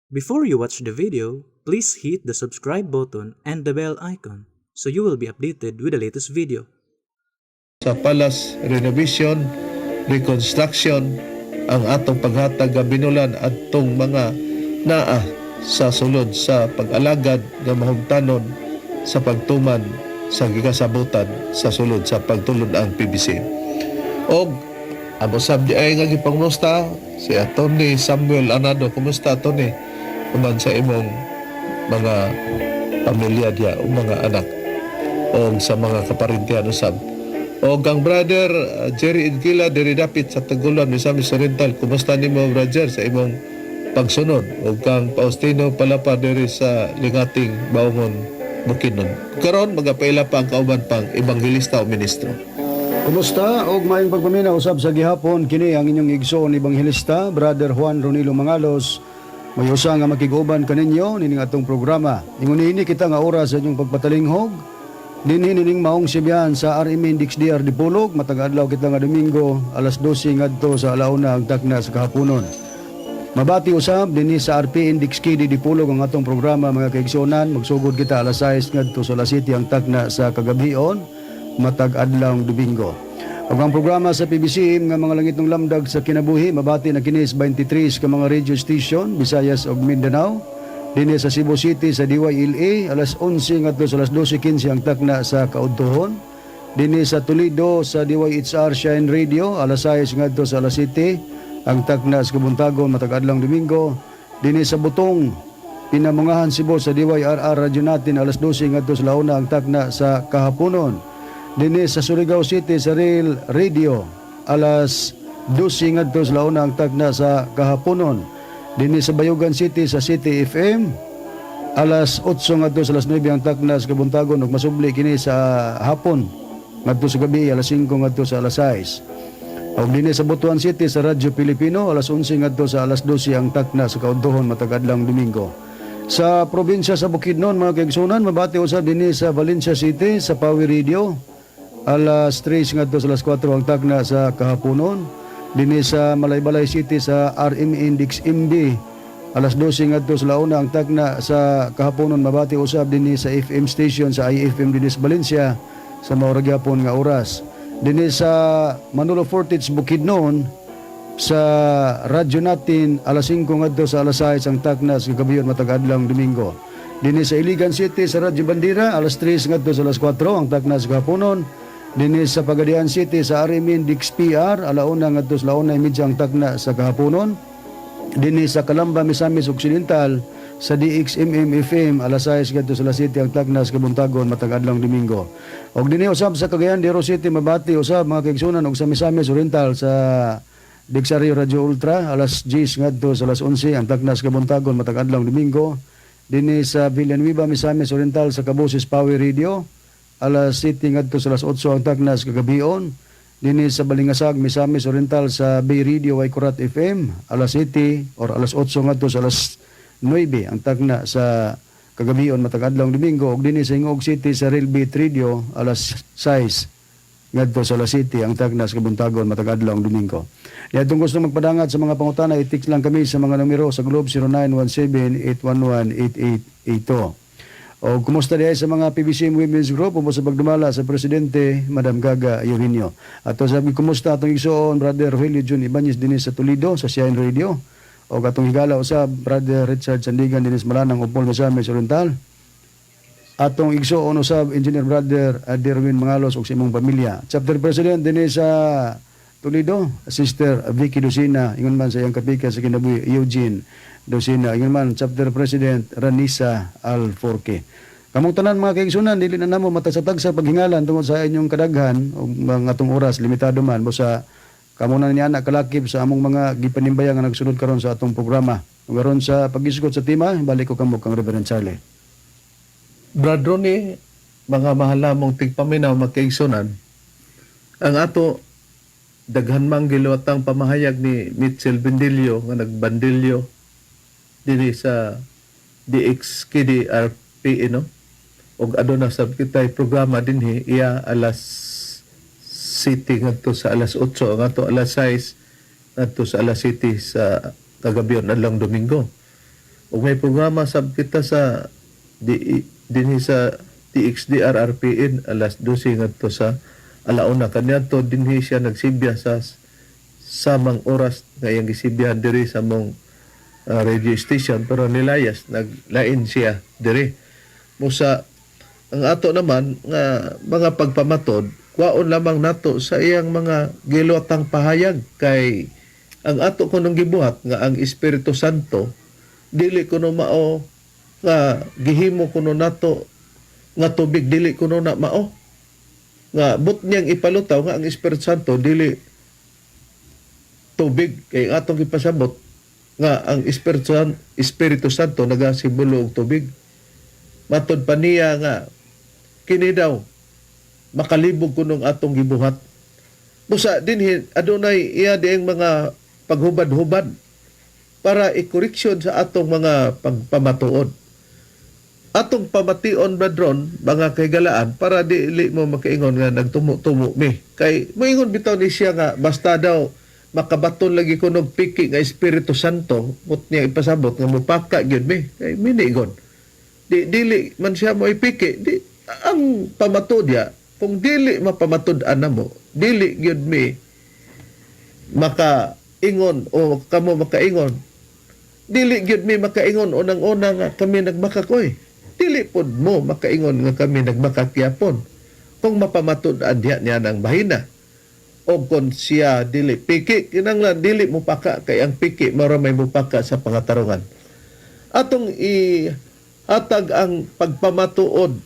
Before you watch the video, please hit the subscribe button and the bell icon so you will be updated with the latest video. Sa palace renovation, reconstruction, ang atong paghatag nga binulan atong mga naa sa sulod sa pag-alagad nga mahumtanon sa pagtuman sa gikasabutan sa sulod sa pagtulon-ang PBC. Og amo sab di ay nga gipangmusta si Atty. Samuel Anado. Kumusta, Atty.? Human sa imong mga pamilya diya o mga anak o sa mga kaparintihan usab. O kang brother Jerry Inquila diri dapit sa Taguluan, Misamis Oriental. Kumusta nimo, brother, sa imong pagsunod? O kang Faustino Palapa diri sa Lingating, Baungon, Bukidnon. Karon magapaila pa ang kauban pang ebanghelista o ministro. Kumusta og maayong pagpaminaw usab sa gihapon. Kini ang inyong igsoon ebanghelista, Brother Juan Ronilo Mangalos. May usa nga makig-uban kaninyo nining atong programa. Ingon niini kita nga oras sa inyong pagpatalinghog. Dinhi nining maong sibihan sa RMN DXDR Dipolog matag adlaw kita nga Domingo, alas 12 ngadto sa alauna ang takna sa kahaponon. Mabati usab dinhi sa RPN DXKD Dipolog ang atong programa, mga kaigsuonan. Magsugod kita alas 6 ngadto sa alas 7 ang takna sa kagabhion matag adlaw Domingo. Ug ang programa sa PBCM nga Mga Langitnong Lamdag sa Kinabuhi mabati na kini sa 23 ka mga radio station, Visayas ug Mindanao. Dinhi sa Cebu City sa DYLA alas 11 ngadto sa alas 12:15 ang takna sa kaudtohon. Dinhi sa Toledo sa DYHR Shine Radio alas 6 ngadto sa alas 7 ang takna sa kabuntagon matag adlaw Domingo. Dinhi sa Butong, Pinamungahan, Cebu sa DYRR Radyo Natin alas 12 ngadto sa launa ang takna sa kahaponon. Dinhi sa Surigao City sa Rail Radio alas 12 ngadto sa launa ang takna sa kahaponon. Dinhi sa Bayugan City sa City FM alas 8 ngadto sa alas 9 ang takna sa kabuntagon ug masubli kini sa hapon ngadto sa gabi alas 5 ngadto sa alas 6. Ug dinhi sa Butuan City sa Radyo Pilipino alas 11 ngadto sa alas 12 ang takna sa kaudtohon matag adlaw Domingo. Sa probinsya sa Bukidnon, mga kaigsunan, mabati usab dinhi sa Valencia City sa Power Radio alas 3 ngadto sa alas 4 ang takna sa kahaponon. Dinhi sa Malaybalay City sa RM Index MB alas 12 ngadto sa launa ang takna sa kahaponon. Mabati usab dinhi sa FM station sa IFM dinhi sa Valencia sa mao ra gyapon nga oras. Dinhi sa Manolo Fortich, Bukidnon sa radyo natin alas 5 ngadto sa alas 6 ang takna sa kagabion matag adlaw Domingo. Dinhi sa Iligan City sa Radyo Bandera alas 3 ngadto sa alas 4 ang takna sa kahaponon. Dinhi sa Pagadian City sa RMN DXPR alauna ngadto sa 1:30 ang takna sa kahaponon. Dinhi sa Calamba, Misamis Occidental sa DXMM FM alas 6 ngadto sa alas 7 ang takna sa kabuntagon matag adlaw Domingo. Og dinhi usab sa Cagayan de Oro City mabati usab, mga kaigsunan, og sa Misamis Oriental sa Dixario Radio Ultra alas 10 ngadto sa alas 11 ang takna sa kabuntagon matag adlaw Domingo. Dinhi sa Villanueva, Misamis Oriental sa Kaboses Power Radio alas 7 ngadto sa alas 8 ang takna sa kagabion. Dinhi sa Balingasag, Misamis Oriental sa Bay Radio Waikurat FM alas 7 or alas 8 ngadto sa alas 9 ang takna sa kagabion matag adlaw Domingo. Ug dinhi sa Gingoog City sa Real Beat Radio alas 6 ngadto sa alas 7 ang takna sa kabuntagon matag adlaw Domingo. Atong gusto magpadangat sa mga pangutana, i-text lang kami sa mga numero sa Globe 0917-811-8882. O kumusta diay sa mga PBC Women's Group o sa pagdumala sa Presidente Madam Gaga Eugenio. Ato sabi kumusta atong igsoon Brother Rogelio Jun Ibanez dinhi sa Toledo sa Shine Radio. O atong higala usab Brother Richard Sandigan dinhi sa Malanang, Opol, Misamis Oriental. Atong igsoon usab Engineer Brother Derwin Mangalos ug sa imong pamilya. Chapter President dinhi sa Toledo, Sister Vicky Lucina, ingon man sa iyang kapika sa kinabuhi Eugene Lucina, ingon man Chapter President Ranisa Alforque. Kamong tanan, mga kaigsunan, dili na namo matagsa-tagsa paghingalan tungod sa inyong kadaghan ug mga atong oras limitado man busa kamo na niya anak kalakip sa among mga gipanimbayang nga nagsunod karon sa atong programa. Ug aron sa pag-isgot sa tema, balik ko kamo kang Reverend Charlie. Brad Ronnie, mga mahal namong tigpaminaw, magkaigsunan, ang ato daghan mang giluwatang pamahayag ni Mitchell Bendillo nga nagbandilyo dinhi sa DXKDRPE, no, og aduna sab kitay programa dinhi, iya alas 7 ngadto sa alas 8, ang ato alas 6 ngadto sa alas 7 sa kagabion adlong Domingo. Ug may programa sab kita sa di dinhi sa TXDRRPN alas 12 ngadto sa alauna. Kaniadto dinhi siya nagsibya sa samang oras nga iyang gisibyahan diri sa mong radio station, pero nilayas, naglain siya diri. Musa ang ato naman nga mga pagpamatod, kwaon lamang nato sa iyang mga giluwatang pahayag, kay ang ato kunong gibuhat nga ang Espiritu Santo dili kuno mao nga gihimo kuno nato nga tubig, dili kuno na mao nga but niyang ipalutaw nga ang Espiritu Santo dili tubig, kay ang atong gipasabot nga ang Espiritu Santo nagasimbolo og tubig. Matod pa niya nga kini daw makalibog kunong atong gibuhat. Busa dinhi adunay iya dieng mga paghubad-hubad para ikoreksyon sa atong mga pagpamatuod. Atong pamation, brethren, mga kahigalaan, para dili mo makaingon nga nagtumo-tumo mi. Kay moingon bitaw ni siya nga basta daw makabaton lagi ko og piki nga Espiritu Santo, mut niya ipasabot nga mupaka gyud mi. Kay minigon. Di dili man siya mo ipiki, di ang pamatod ya, kung dili mapamatud-an namo, dili gyud mi makaingon o kamo makaingon. Dili gyud mi makaingon unang-una nga kami nagmakakoy. Dili pod mo makaingon nga kami nagmakakyapon kung mapamatud-an diha niya ng bahina. O kung siya dili piki, kinanglan dili mo paka, kay ang piki mao ra may mupaka sa pangatarungan. Atong ihatag ang pagpamatuod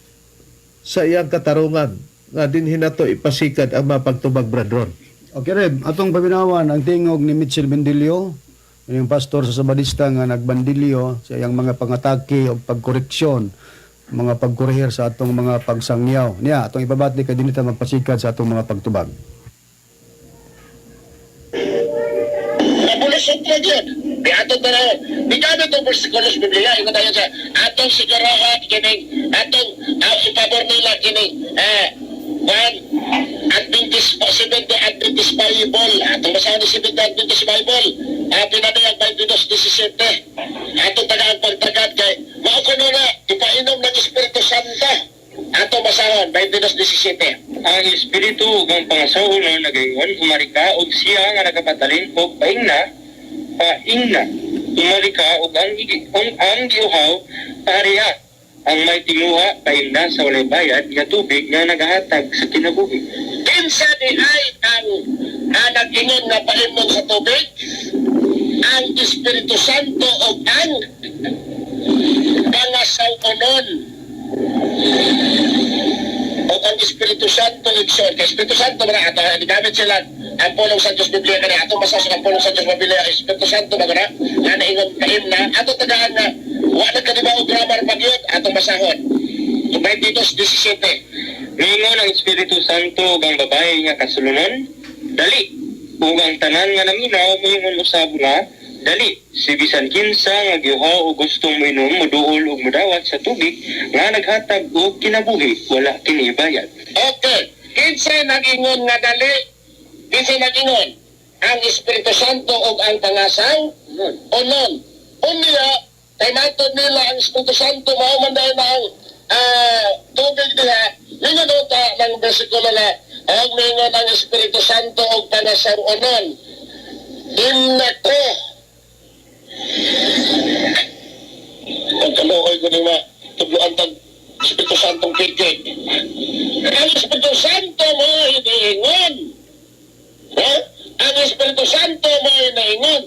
sa iyang katarungan nga dinhi nato ipasikad ang mapagtubag, brethren. Okay, Reb, atong paminawan ang tingog ni Mitchell Bendilio, yung pastor sa Sabadista nga nagbandilyo sa iyang mga pangatake o pagkoreksyon, mga pagkorehir sa atong mga pagsangyaw. Niya, atong ipabati kay dinita magpasikad sa atong mga pagtubag. Nabulusot na yun. Di atong tanawon. Di gamit ang versikulos Biblia. Ingon tayo sa atong sigurahan kining atong ipabor nila kining one Adventist, Seventh Adventist Bible. Atong basahan ni Seventh Adventist Bible. Pinadayag 22:17. Atong tagaan pagtagad kay mao kuno na ipainom ng Espiritu Santo. Atong basahon 22:17. Ang espiritu ug ang pangasawonon nagaingon, "Umarika," ug siya nga nagapatalin og paingna, "Paingna." Umarika, ug ang giuhaw, "Paharia." Ang may tinguha, paingna sa walay bayad nga tubig nga nagahatag sa kinabuhi. Kinsa di ay ang nag-ingon nga paimnon sa tubig? Ang Espiritu Santo o ang pangasawonon. O ang Espiritu Santo, igsoon. Kay Espiritu Santo ba na ato, gamit sila ang pulong sa Diyos Biblia kani ato masas ang pulong sa Diyos Biblia, Espiritu Santo ba na nga naingon paim na ato tagaan na wa na kaniba og grammar pa gyud. Atong basahon 22:17. Ningon ang Espiritu Santo ug ang babae nga kasulunon, "Dali." Ug ang tanan nga naminaw moingon usab nga, "Dali." Si bisan kinsa nga giuhaw o gustong moinom, moduol ug modawat sa tubig nga naghatag og kinabuhi, wala kini bayad. Okay. Kinsa nag-ingon nga dali? Kinsa nag-ingon? Ang Espiritu Santo o ang pangasaw? Onon. Unya, kay matod nila ang Espiritu Santo mao man dahil na ang tubig diha. Ningon uta ng bersikulo na og ningon ang Espiritu Santo og pangasaw onon. Inako. Pagkaluoy ko nima, tubloan tag Espiritu Santong piki. Ang Espiritu Santo mo hiniingon. Ha? Ang Espiritu Santo mo hiniingon.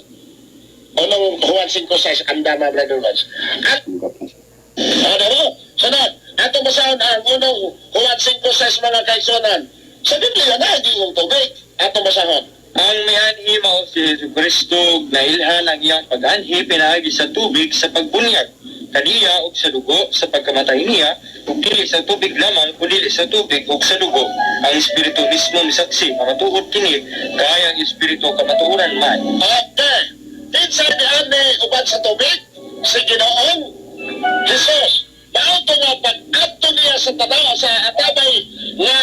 Unang Juan 5:6, ang dama, Brother Vance. At, ano mo? Sunod, atong basahon ang unang Juan 5:6, mga kaigsunan. Sa Biblia na, hindi yung tubig. Atong basahon. Ang mianhi mao si Jesu Kristo ug nailhan ang iyang pag-anhi pinaagi sa tubig sa pagbunyag kaniya ug sa dugo sa pagkamatay niya, ug dili sa tubig lamang kundi sa tubig ug sa dugo. Ang Espiritu mismo misaksi, pamatuod kini, kay ang Espiritu kamatuoran man. Okay. Kinsa ni ani uban sa tubig? Si Ginoong Jesus. Mao to nga pag-adto niya sa tanaw sa atabay nga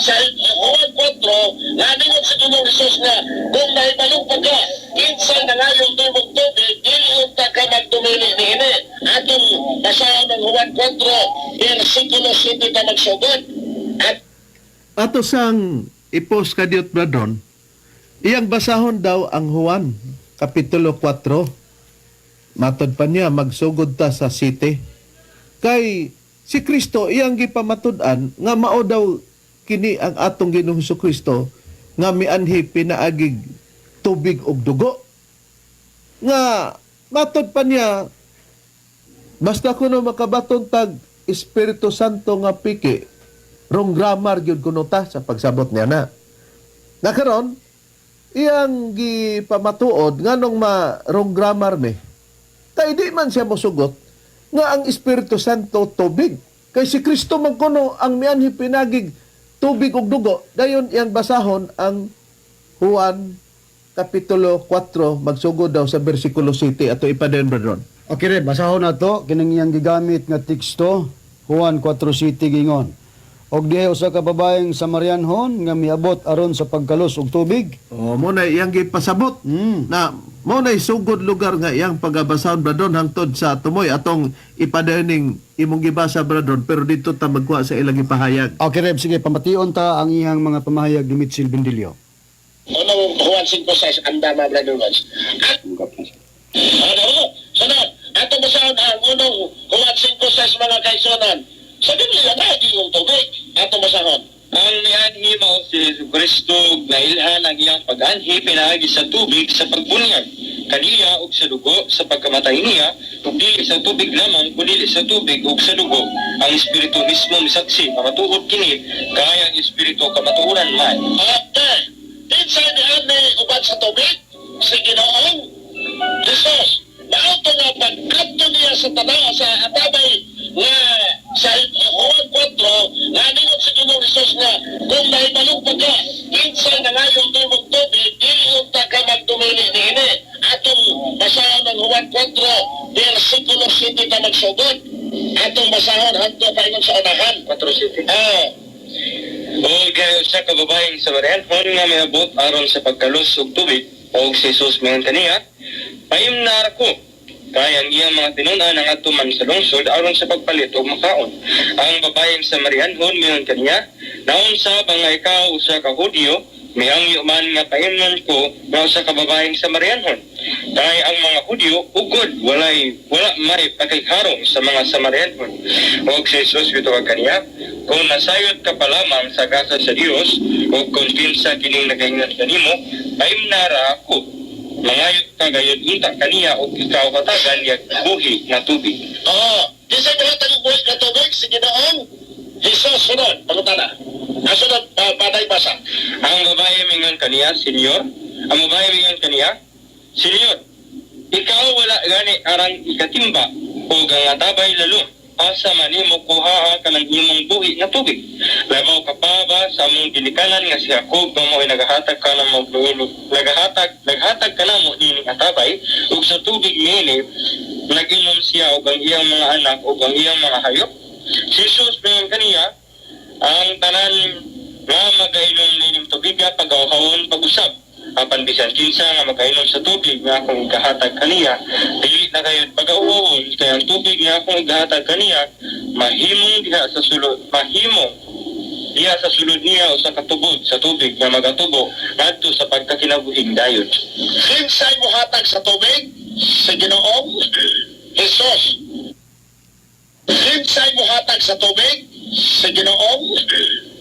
sa Juan 4 nga ningon si Ginoong Jesus nga kung nahibalong pa ka kinsay nangayon nimong tubig, dili unta ka magdumili niini. Atong basahon ang Juan 4, versikulo 7 ta magsugod. At Ato sang ipos kadiot, Bradon, iyang basahon daw ang Juan, Kapitulo 4. Matod pa niya, magsugod ta sa siyete. Kay si Kristo, iyang gipamatud-an nga mao daw kini ang atong Ginoong Kristo nga mianhi pinaagig tubig ug dugo. Nga matod pa niya, basta kuno makabaton tag Espiritu Santo nga piki, wrong grammar gyud kuno ta sa pagsabot niya na. Nakaron, iyang gipamatuod nganong ma wrong grammar me. Kay di man siya mosugot nga ang Espiritu Santo tubig. Kay si Kristo man kuno ang mianhi pinagig tubig ug dugo. Dayon iyang basahon ang Juan Kapitulo 4, magsugod daw sa versikulo 7, ato ipadayon, Bradron. Okay re, basahon na to kining iyang gigamit nga teksto, Juan 4:7 gingon. Og dihay usa ka babaeng Samarianhon nga miabot aron sa pagkalos og tubig. Oh, mo na iyang gipasabot na mo na sugod lugar nga iyang pagabasahon, Bradon, hangtod sa tumoy atong ipadayon ning imong gibasa, Bradon, pero dito ta magkuha sa ilang ipahayag. Okay Reb, sige, pamation ta ang iyang mga pamahayag ni Mitchell Bendilio. Unong Juan 5:6 ang dama, Brother Vance. At ano? Sunod, atong basahon ang unong Juan 5:6, mga kaigsuonan. Sa Biblia na, di yung tubig. Atong basahon. Ang mianhi mao si Hesus Kristo ug nailhan ang iyang pag-anhi pinaagi sa tubig sa pagbunyag kaniya ug sa dugo sa pagkamatay niya, ug dili sa tubig lamang kundi sa tubig ug sa dugo. Ang Espiritu mismo misaksi nga matuod kini, kay ang Espiritu kamatuoran man. Okay. Kinsa ni ani uban sa tubig? Si Ginoong Jesus. Mao to nga pagkadto niya sa tanaw sa atabay nga sa Juan 4 nga ningon si Ginoong Jesus nga kung nahibalong pa ka kinsa nangayo nimong tubig, dili unta ka magdumili niini. Atong basahon ang Juan 4 versikulo 7 ta magsugod. Atong basahon hangtod paingon sa unahan. 4:7. Ah. Ug usa ka babaeng Samarianhon nga miabot aron sa pagkalos og tubig, ug si Jesus miingon kaniya, "Paimna ko." Kay ang iyang mga tinun-an nangadto man sa lungsod aron sa pagpalit og makaon. Ang babaeng Samarianhon miingon kaniya, "Naunsa ba nga ikaw usa ka Hudyo, mihangyo man nga paimnon ko nga usa ka babaeng Samarianhon? Kay ang mga Hudyo ugod wala may pakigharong sa mga Samarianhon." Og si Jesus mitubag kaniya, "Kung nasayod ka pa lamang sa gasa sa Dios, ug kung kinsa kining nagaingon kanimo, 'Paimnara ako,' mangayo ka gayud unta kaniya ug ikaw hatagan niya buhi nga tubig." Oo. Kinsa mohatag og buhi nga tubig? Si Ginoong Jesus. Sunod, pangutana. Ah, sunod, paday basa. Ang babae mingon kaniya, "Senyor," ang babae mingon kaniya, "Senyor, ikaw wala gani arang ikatimba ug ang atabay lalom. Asa man nimo kuhaa kanang imong buhi nga tubig? Labaw ka pa ba sa among ginikanan nga si Jacob nga mo'y nagahatag ka namo nagahatag naghatag kanamo nining atabay, ug sa tubig niini nag-inom siya ug ang iyang mga anak ug ang iyang mga hayop?" Si Jesus mingon kaniya, "Ang tanan nga magainom nining tubiga pagauhawon pag-usab. Apan bisan kinsa nga magainom sa tubig nga akong igahatag kaniya, dili na gayud pagauhawon, kay ang tubig nga akong igahatag kaniya mahimong diha sa sulod niya usa ka tubod sa tubig nga magatubo ngadto sa pagkakinabuhing dayon." Kinsay mohatag sa tubig? Si Ginoong Jesus. Kinsay mohatag sa tubig? Si Ginoong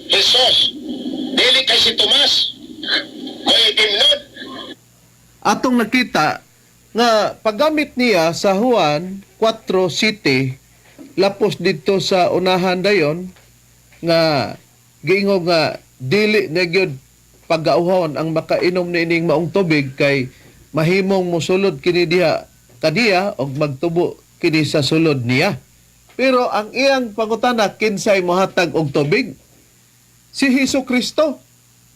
Jesus. Dili kay si Tomas. May imnon. Atong nakita nga paggamit niya sa Juan 4:7 lapos dito sa unahan dayon nga giingon nga dili na gyud pagauhon ang makainom niining maong tubig kay mahimong mosulod kini diha kaniya og magtubo kini sa sulod niya. Pero ang iyang pangutana, kinsay mohatag og tubig? Si Hesus Kristo.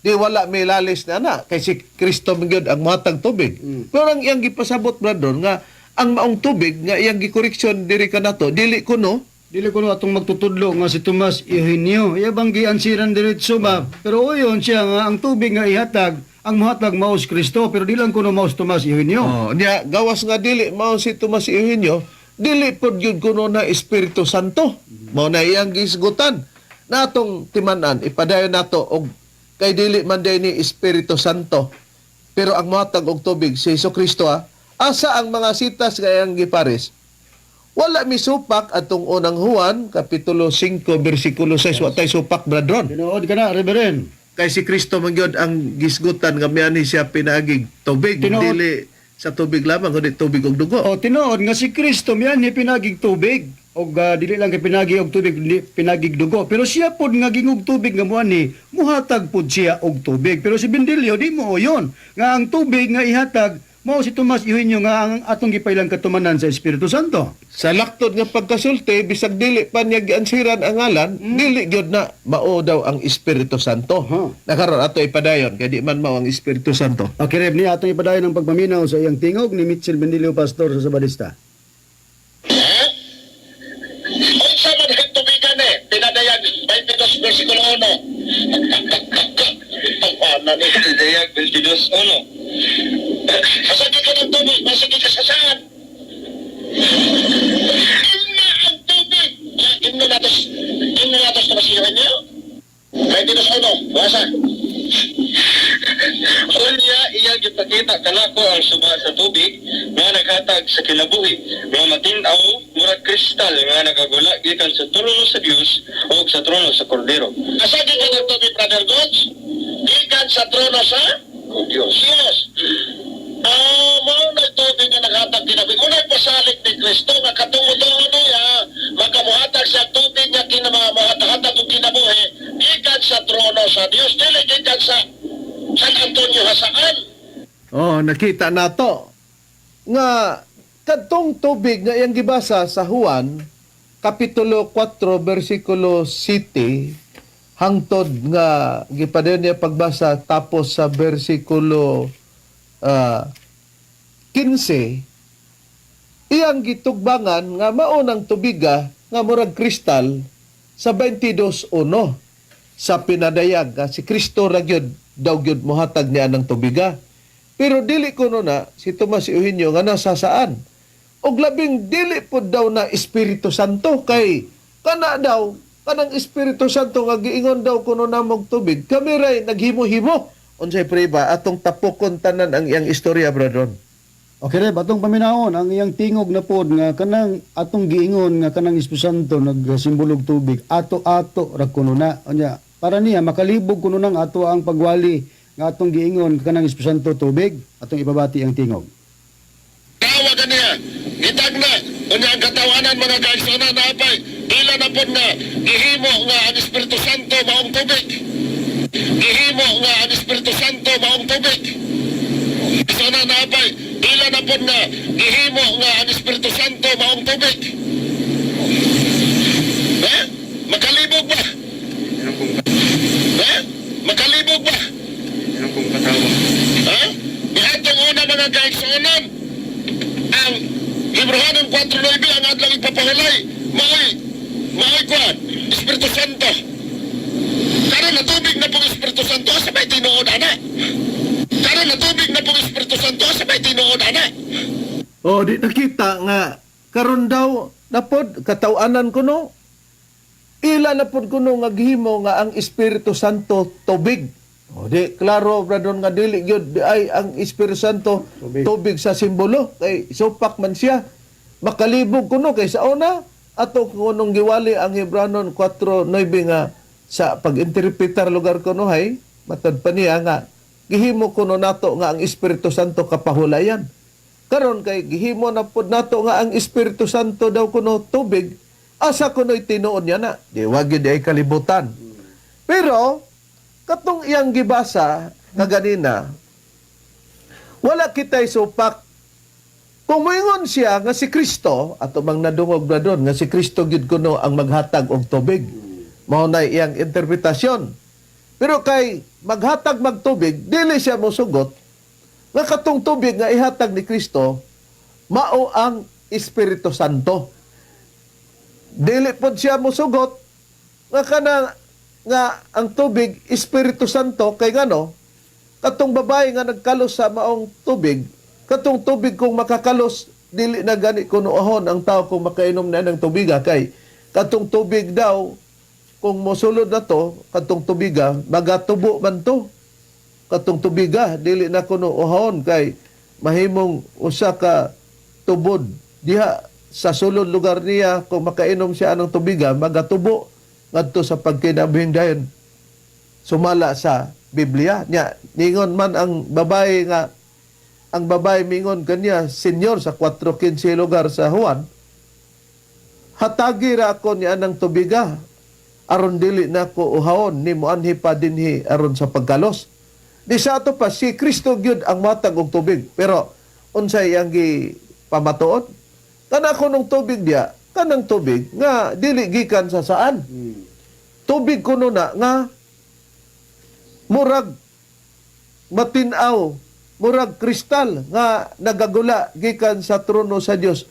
Di wala may lalis na na kay si Kristo man gyud ang mohatag tubig. Pero ang iyang gipasabot, brother, nga ang maong tubig nga iyang gikoreksyon diri kanato dili kuno. Dili ko no atong magtutudlo nga si Tomas Eugenio. Iya bang giansiran diretso ba? Pero uyon siya nga ang tubig nga ihatag, ang mohatag mao si Kristo, pero di lang kuno mao si Tomas Eugenio. Oh, niya gawas nga dili mao si Tomas Eugenio. Dili pod gyud kuno na Espiritu Santo. Mao na iyang gisgutan. Na atong timan-an, ipadayon nato og kay dili man day ni Espiritu Santo. Pero ang mohatag og tubig si Hesus Kristo, asa ang mga sitas nga iyang gipares? Wala mi supak atong Unang Juan kapitulo 5 bersikulo 6. Wa tay supak, Bradron. Tinuod ka na, Reverend. Kay si Kristo man gyud ang gisgutan nga miani siya pinaagig tubig, Tinuod. dili sa tubig lamang kundi tubig ug dugo. O tinuod nga si Kristo mianhi pinagig tubig og dili lang kay pinagi og tubig kundi pinagig dugo, pero siya pod nga gingog tubig nga moani muhatag pod siya og tubig. Pero si Bendilio di mo yon nga ang tubig nga ihatag mao si Tomas Eugenio nga ang atong gipailang katumanan sa Espiritu Santo. Sa laktod nga pagkasulti, bisag dili pa niya giansiran ang ngalan, dili gyud na mao daw ang Espiritu Santo. Nakaron ato ipadayon kay di man mao ang Espiritu Santo. Okay, Rev, niya atong ipadayon ang pagpaminaw sa iyang tingog ni Mitchell Bendilio, pastor sa Sabadista. Ha? Unsa man ang tubigan eh? Pinadayag 22 versikulo 1. Tawanan ni. Pinadayag 22:1. Masagi ka ng tubig, masagi ka sa saan? Ina ang tubig! Ina natos na masiyahan niyo? 22:1, basa. Unya iyang gipakita kanako ang suba sa tubig nga naghatag sa kinabuhi nga matin-aw murag kristal nga nagagula gikan sa trono sa Dios ug sa trono sa Kordero. Masagi ka ng tubig, Brother Goods? Gikan sa trono sa O Dios. Diyos. Ah, mao na tubig nga naghatag kinabuhi. Unay pasalig ni Kristo nga katungod niya makamuhatag sa tubig nga kinamahatag og kinabuhi gikan sa trono sa Dios, dili gikan sa San Antonio Hasaan. Oh, nakita nato nga kadtong tubig nga iyang gibasa sa Juan kapitulo 4 bersikulo 7 hangtod nga gipadayon niya pagbasa tapos sa bersikulo 15, iyang gitugbangan nga mao ng tubiga nga murag kristal sa 22:1 sa Pinadayag nga si Kristo ra gyud daw gyud mohatag niya ng tubiga. Pero dili kuno na si Tomas Eugenio nga nasa saan. Og labing dili pud daw na Espiritu Santo kay kana daw kanang Espiritu Santo nga giingon daw kuno namog tubig kami ray naghimo-himo. Unsay preba atong tapokon tanan ang iyang istorya, Bradron? Okay, Reb, atong paminawon ang iyang tingog na pod nga kanang atong giingon nga kanang Espiritu Santo nagsimbolog tubig, ato-ato ra kuno na. Unya, para niya makalibog kuno nang ato ang pagwali nga atong giingon kanang Espiritu Santo tubig, atong ipabati ang tingog. Tawagan niya, gitagna, unya ang katawanan, mga kaigsuonan, naapay, pila na pod nga gihimo nga ang Espiritu Santo maong tubig. Gihimo nga ang Espiritu Santo maong tubig. Sana naapay, pila na pod nga gihimo nga ang Espiritu Santo maong tubig. Ha? Makalibog ba? Ha? Makalibog ba? Ha? Ihatong una, mga kaigsuonan, ang Hebrehanon 4:9 ang adlang ipapahulay maoy kuan Espiritu Santo. Karon na tubig na pong Espiritu Santo, sa may tinuod ana? Karon na tubig na pong Espiritu Santo, sa may tinuod ana? Oh, di nakita nga karon daw napod katawanan kuno. Ila na pod kuno nga gihimo nga ang Espiritu Santo tubig. Oh, di klaro, Bradon, nga dili gyud di ay ang Espiritu Santo Tubig. tubig sa simbolo kay supak man siya. Makalibog kuno kay sa una ato kunong giwali ang Hebranon 4:9 nga sa pag-interpretar lugar kuno hay matod pa niya nga gihimo kuno nato nga ang Espiritu Santo kapahulayan. Karon kay gihimo na pod nato nga ang Espiritu Santo daw kuno tubig, asa kuno'y tinuod niya na? Di wa gyud ay kalibutan. Pero katong iyang gibasa nga ganina, wala kitay supak. Kung moingon siya nga si Kristo, ato mang nadungog na doon, nga si Kristo gyud kuno ang maghatag og tubig. Mao na iyang interpretasyon. Pero kay maghatag magtubig, dili siya mosugot nga katong tubig nga ihatag ni Kristo mao ang Espiritu Santo. Dili pod siya mosugot nga kana nga ang tubig Espiritu Santo kay ngano katong babae nga nagkalos sa maong tubig, katong tubig kung makakalos Dili na gani kuno uhawon ang tao kung makainom na ng tubiga kay katong tubig daw, kung mosulod na to katong tubiga, magatubo man to katong tubiga. Dili na kuno uhawon kay mahimong usa ka tubod diha sa sulod lugar niya. Kung makainom siya ng tubiga, magatubo ngadto sa pagkinabuhing dayon, sumala sa Biblia nya. Ningon man ang babae nga, ang babae mingon kanya, "Senyor," sa 4:15 lugar sa Juan, "hatagi ra ako niya ng tubiga aron dili na ko uhawon ni moanhi pa dinhi aron sa pagkalos." Di sa ato pa, si Kristo gyud ang matag og tubig, pero unsay iyang gi pamatuod? Kana kunong tubig diya, kanang tubig nga dili gikan sa saan, tubig kuno na nga murag matinaw, murag kristal nga nagagula gikan sa trono sa Dios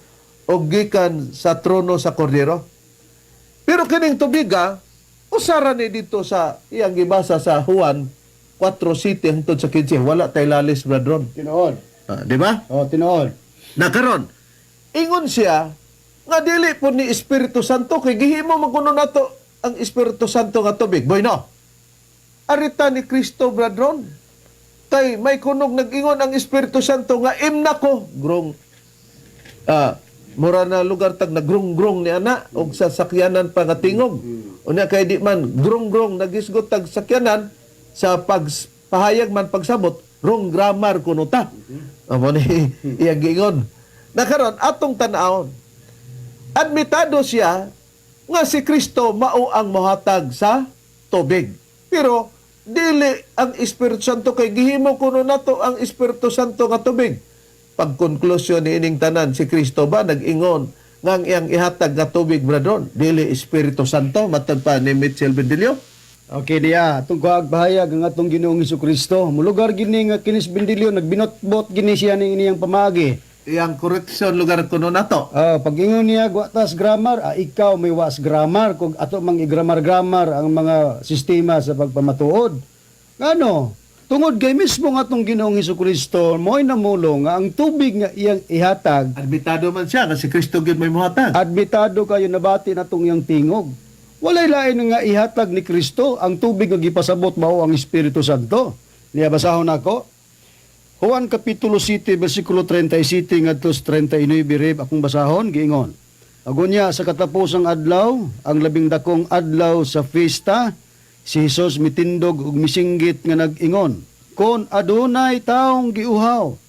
o gikan sa trono sa Kordero. Pero kining tubiga, usara ni dito sa iyang gibasa sa Juan 4 City hangtod sa 15. Wala tay lalis, brethren. Tinuod. Ah, di ba? Oh, tinuod. Nakaron, ingon siya nga dili po ni Espiritu Santo kay gihimo man kuno nato ang Espiritu Santo nga tubig. Boy no. Arita ni Kristo, brethren. Kay may kunog nag-ingon ang Espiritu Santo nga imna ko grong, mura na lugar tag nagrong-grong ni ana og sa sakyanan pa nga tingog. Unya kay di man grong-grong nagisgot tag sakyanan sa pagpahayag man pagsabot, wrong grammar kuno ta. Amo ni iyang giingon. Nakaron atong tan-awon. Admitado siya nga si Kristo mao ang mohatag sa tubig. Pero dili ang Espiritu Santo kay gihimo kuno nato ang Espiritu Santo nga tubig. Pagkonklusyon ni ining tanan, si Kristo ba nag-ingon nga ang iyang ihatag nga tubig, brethren, dili Espiritu Santo, matag pa ni Mitchell Bendilio? Okay diya, atong kuhag bahayag ang atong Ginoong Kristo. Mulugar gini nga kinis Bendilio nagbinotbot gini siya ning iyang pamagi. Iyang correction lugar kuno nato. Ah, pag ingon niya gwatas grammar, ikaw may was grammar kung ato mang i-grammar-grammar ang mga sistema sa pagpamatuod. Ngano? Tungod kay mismo nga atong Ginoong Kristo mo'y namulong nga ang tubig nga iyang ihatag. Admitado man siya nga si Kristo gyud may mohatag. Admitado kayo, nabati na tong iyang tingog. Walay lain nga ihatag ni Kristo ang tubig nga gipasabot mao ang Espiritu Santo. Niya basahon nako. Juan Kapitulo 7 versikulo 37 ngadto sa 39 reb akong basahon giingon. Agunya sa katapusang adlaw, ang labing dakong adlaw sa fiesta, si Jesus mitindog ug misinggit nga nag-ingon, "Kon adunay taong giuhaw,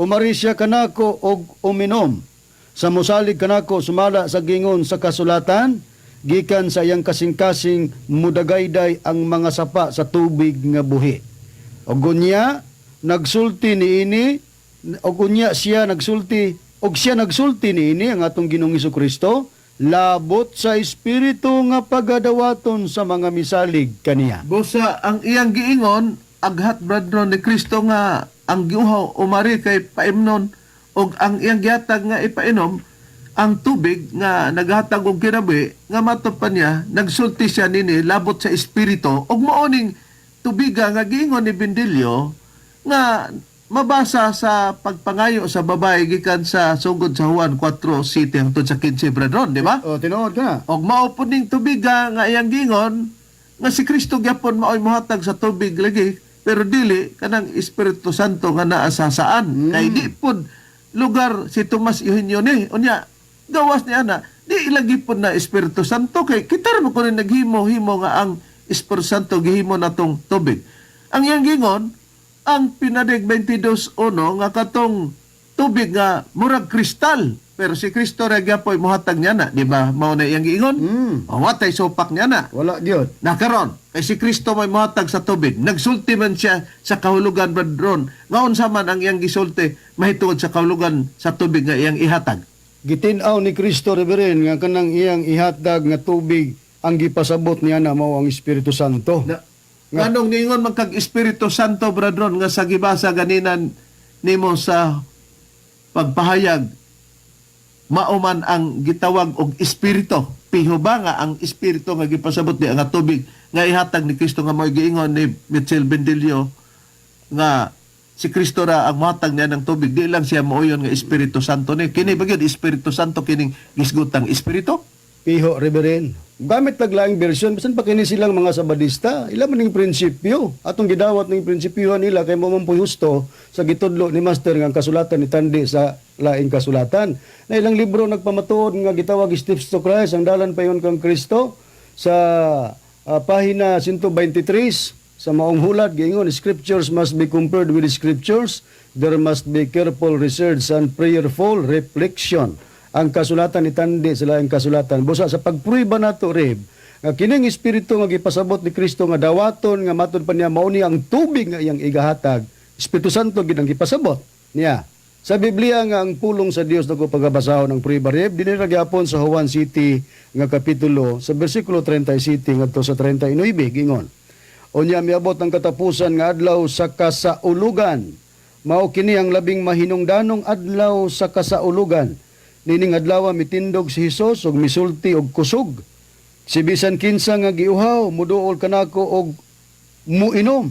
umari siya kanako og uminom. Sa mosalig kanako sumala sa gingon sa kasulatan, gikan sa iyang kasing-kasing mudagayday ang mga sapa sa tubig nga buhi." Og unya nagsulti niini, og unya siya nagsulti, og siya nagsulti niini ang atong Ginoong Kristo labot sa espiritu nga pagadawaton sa mga misalig kaniya. Busa ang iyang giingon, aghat, brethren, ni Kristo nga ang giuhaw umari kay paimnon og ang iyang gihatag nga ipainom ang tubig nga naghatag og kinabuhi nga matod pa niya nagsulti siya nini labot sa espiritu og mao ning tubiga nga giingon ni Bendilio nga mabasa sa pagpangayo sa babae gikan sa sugod sa Juan 4 City hangtod sa 15, brethren, di ba? O tinuod ka. Og mao pud ning tubiga nga iyang gingon nga si Kristo gyapon maoy mohatag sa tubig lagi, pero dili kanang Espiritu Santo nga naa sa saan kay di pud lugar si Tomas Eugenio ni. Unya gawas ni ana, di ilagi pud na Espiritu Santo kay kita ra man kuno naghimo-himo nga ang Espiritu Santo gihimo natong tubig. Ang iyang gingon ang Pinadig 22:1 nga katong tubig nga murag kristal, pero si Kristo ra gyapoy mohatag niya na, di ba? Mao na iyang giingon. O watay supak niya na. Wala gyud. Nakaron kay si Kristo may mohatag sa tubig. Nagsulti man siya sa kahulugan, brethren, nga unsa man ang iyang gisulti mahitungod sa kahulugan sa tubig nga iyang ihatag? Gitin-aw ni Kristo, Reverend, nga kanang iyang ihatag nga tubig ang gipasabot niya na mao ang Espiritu Santo. Na, nganong niingon man kag Espiritu Santo, brethren, nga sa gibasa ganinan nimo sa pagpahayag mao man ang gitawag og espiritu? Piho ba nga ang espiritu nga gipasabot di nga tubig nga ihatag ni Kristo nga mo'y giingon ni Mitchell Bendilio nga Si Kristo ra ang matag niya ng tubig, di lang siya mauyon nga Espiritu Santo ni. Kini ba gyud Espiritu Santo kining gisgutang espiritu? Piho, Reverend. Gamit taglaing version, bisan pa kini silang mga Sabadista, ila man ning prinsipyo. Atong gidawat ning prinsipyo nila kay mo man po'y husto sa gitudlo ni Master nga ang kasulatan ni Tandi sa laing kasulatan. Na ilang libro nagpamatuod nga gitawag Steps to Christ, ang dalan payon kang Kristo sa pahina 123 sa maong hulat giingon, "Scriptures must be compared with scriptures. There must be careful research and prayerful reflection." Ang kasulatan ni Tandi sa laing kasulatan. Busa sa pagprueba nato, Reb, nga kining espiritu nga gipasabot ni Kristo nga dawaton nga matud pa niya mao ni ang tubig nga iyang igahatag, Espiritu Santo gid ang gipasabot niya sa Biblia nga ang pulong sa Dios. Nako pagabasahon ang prueba, Reb, dinhi ra gyapon sa Juan City nga kapitulo sa bersikulo 37 ngadto sa 39. Gingon, "Unya miabot ang katapusan nga adlaw sa kasaulugan. Mao kini ang labing mahinungdanong adlaw sa kasaulugan. Nining adlaw mitindog si Hesus ug misulti og kusog. Si bisan kinsa nga giuhaw muduol kanako og muinom.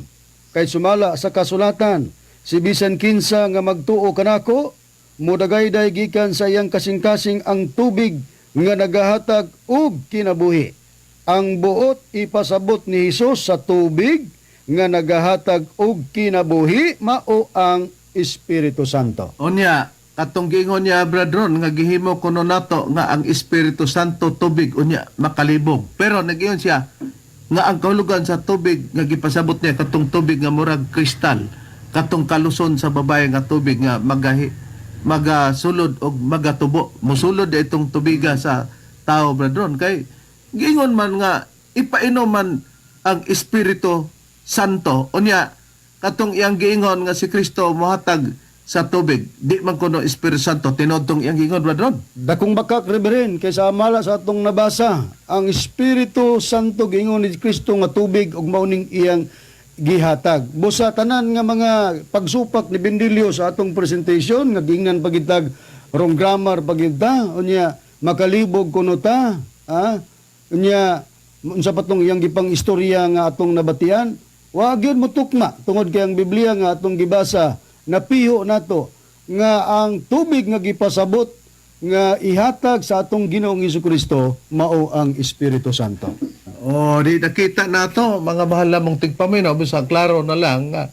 Kay sumala sa kasulatan, si bisan kinsa nga magtuo kanako, mudagayday gikan sa iyang kasing-kasing ang tubig nga nagahatag og kinabuhi." Ang buot ipasabot ni Hesus sa tubig nga nagahatag og kinabuhi mao ang Espiritu Santo. Unya, katong giingon niya, Bradron, nga gihimo kuno nato nga ang Espiritu Santo tubig, unya makalibog. Pero nag-ingon siya nga ang kahulugan sa tubig nga gipasabot niya katong tubig nga murag kristal, katong kaluson sa babae nga tubig nga magahi magasulod og magatubo. Musulod itong tubiga sa tao, Bradron, kay giingon man nga ipainom man ang Espiritu Santo. Unya katong iyang giingon nga si Kristo mohatag sa tubig, di man kuno Espiritu Santo tinuod tong iyang giingon, Bradron. Dakong bakak, Reverend, kay sa amala sa atong nabasa, ang Espiritu Santo giingon ni Kristo nga tubig ug mao ning iyang gihatag. Busa tanan nga mga pagsupak ni Bendilio sa atong presentation nga giingnan pagitag wrong grammar pagita, unya makalibog kuno ta, ha? Unya unsa pa tong iyang gipang istorya nga atong nabatian, wa gyud mo tukma tungod kay ang Biblia nga atong gibasa napiho nato nga ang tubig nga gipasabot nga ihatag sa atong Ginoong Kristo mao ang Espiritu Santo. Oh, di nakita nato, mga mahal namong tigpaminaw, bisa klaro na lang nga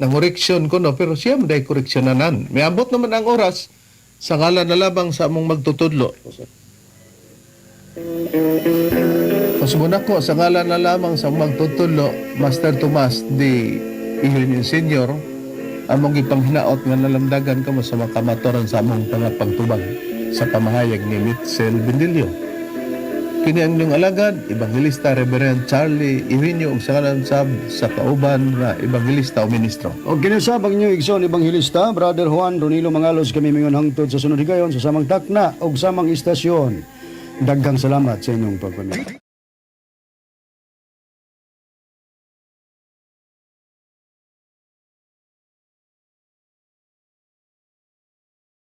nangoreksyon ko no, pero siya mo dahil koreksyonanan. Miabot naman ang oras sa ngalan na labang sa among magtutudlo. Pasumuna ko sa ngalan na lamang sa among magtutudlo, Master Tomas di Eugenio Senior, among gipanghinaot nga nalamdagan kamo sa mga kamatuoran sa among mga pagtubag sa pamahayag ni Mitchell Bendilio. Kini ang inyong alagad, Evangelista Reverend Charlie Eugenio ug sa ngalan sab sa kauban nga evangelista o ministro. O kinusab ang inyong igsoon ebanghelista, Brother Juan Ronilo Mangalos, kami mingon hangtod sa sunod higayon sa samang takna og samang istasyon. Daghang salamat sa inyong pagpaminaw.